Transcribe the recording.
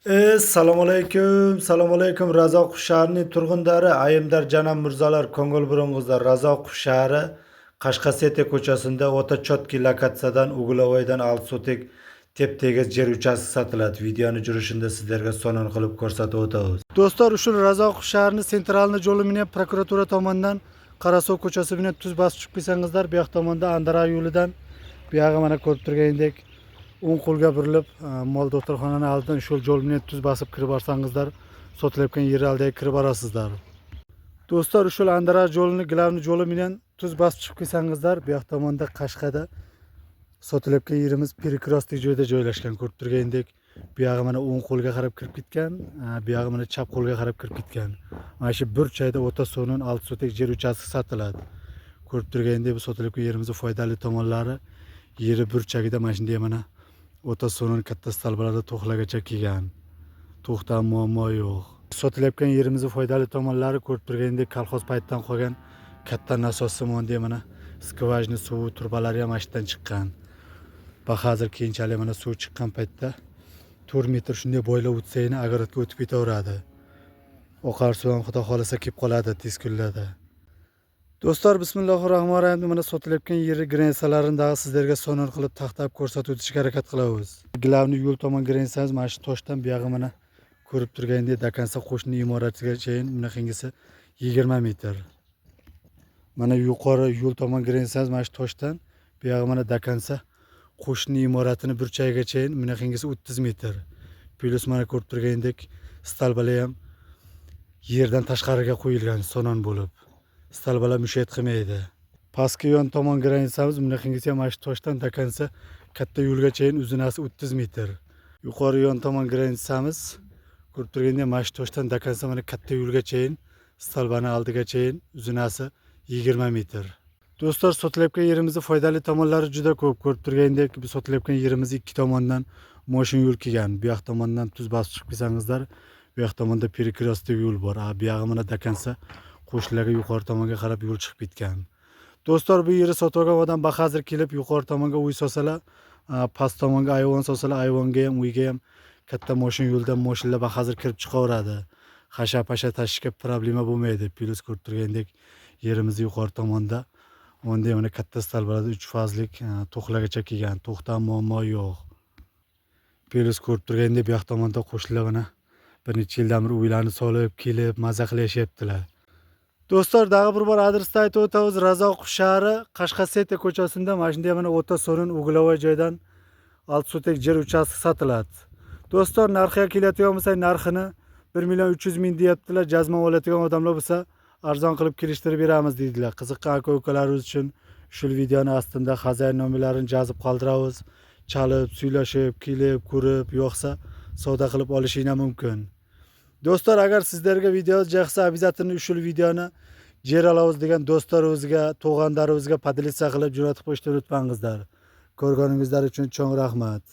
Assalomu alaykum, assalomu alaykum, Razzoqov shahrining turg'undari, ayimlar jana murzalar, ko'ngil burung'izlar. Razzoqov shahri Qashqasete ko'chasida o'ta чёткий lokatsiyadan угловой dan 6 sotik tep-tegiz yer uchastkasi sotiladi. Videoni yurishida sizlarga so'nin qilib ko'rsatib o'tamiz. Do'stlar, ushul Razzoqov shahrining центральный yo'li bilan prokuratura tomonidan Qarasuv ko'chasi bilan tuz bosib chiqib kelsangizlar, bu yoq tomonda Andara yo'lidan buyog'i mana ko'rib turgandek o'ng qo'lga burilib, mol doktorxonani oldidan shu yo'l bilan tuz bosib kirib borsangizlar, sotilayotgan yer oldiga kirib borasizlar. Do'stlar, shu Andara yo'lini главный yo'li bilan tuz bosib chiqib kelsangizlar, bu yoq tomonda Qashqada sotilayotgan yerimiz перекрёсток joyda joylashgan. Ko'rib turgandek, bu yog'i mana o'ng qo'lga qarab kirib ketgan, bu yog'i mana chap qo'lga qarab kirib ketgan. Mana shu burchakda o'ta so'nin 6 sotik yer uchastkasi sotiladi. Ko'rib turgandek, bu sotilayotgan yerimizni foydali tomonlari, yeri burchagida mana shunday mana o'ta so'nin katta столба larda to'xlagacha kelgan. To'xtam muammo yo'q. Sotilayotgan yerimizni foydali tomonlari, ko'rib turgandek, kolxoz paytidan qolgan katta nasos simonda mana скважина suvi trubalari ham mana shu yerdan chiqqan. Va hozir keyinchalik mana suv chiqqan paytda 4 metr shunday bo'ylab o'tsangni огород ga o'tib ketaveradi. Oqar suv ham, xudo xohlasa, kelib qoladi tez kunlarda. Do'stlar, bismillahir rohmanir rohim, mana sotilayotgan yeri граница larini dag'i sizlarga so'nin qilib taxtab ko'rsatib o'tishga harakat qilamiz. Главный yo'l tomon граница miz mana shu toshdan buyog'i mana ko'rib turgandek до конца qo'shni imoratigachayin bunaqangisi 20 metr. Mana yuqori yo'l tomon граница miz mana shu toshdan buyog'i mana до конца qo'shni imoratini burchagigachayin bunaqangisi 30 metr. Плюс mana ko'rib turgandek столба lar ham yerdan tashqariga qo'yilgan sonon bo'lib. Столба lar мешать qilmaydi. Pastki yon tomon граница miz bunaqangisi ham mana shu toshdan до конца katta yo'lgachayin uzunasi 30 metr. Yuqori yon tomon граница miz ko'rib turgandek mana shu toshdan до конца mana katta yo'lgachayin, столба ni oldigachayin uzunasi 20 metr. Do'stlar, sotilayotgan yerimizni foydali tomonlari juda ko'p. Ko'rib turgandek, bu sotilayotgan yerimiz ikki tomondan moshin yo'l kelgan. Bu yoq tomondan tuz bosib chiqib kelsangizlar, bu yoq tomonda перекрёсток yo'l bor. A bu yog'i mana до конца qo'shnilarga yuqori tomonga qarab yo'l chiqib ketgan. Do'stlar, bu yerni sotib olgan odam bahozir kelib yuqori tomonga uy solsalar, past tomonga ayvon solsalar, ayvonga ham, uyga ham katta moshin yo'ldan moshinlar bahozir kirib chiqaveradi. Hasha pasha tashishga problema bo'lmaydi. Плюс ko'rib turgandek, yerimiz yuqori tomonda unday mana katta столба larda 3 fazlik to'xlagacha kelgan. To'xtam muammo yo'q. Плюс ko'rib turgandek, bu yoq tomonda qo'shnilar mana bir necha yildan beri uylarni solib, kelib, maza qilib yashayaptilar. Do'stlar, dag'i bir bor adresni aytib o'tamiz. Razzoqov shahri Qashqasete ko'chasida mana shunday mana o'ta so'rin угловой joydan 6 sotik yer uchastkasi sotiladi. Do'stlar, narxiga keladigan bo'lsak, narxini 1 million 300 ming deyaptilar. Jazman oladigan odamlar bo'lsa, arzon qilib kelishtirib beramiz deydilar. Qiziqqan aka ukalarimiz uchun shu videoni ostida хозяин nomerlarini yozib qoldiramiz. Chalib, suylashib, kelib, ko'rib, yo'qsa savdo qilib olishinglar mumkin. Do'stlar, agar sizlarga video yoqsa, обязательно shu videoni yer olamiz degan do'stlarimizga, tug'anlarimizga поделиться qilib jo'natib qo'yishni unutmangizlar. Ko'rganingizlar uchun cho'ng rahmat.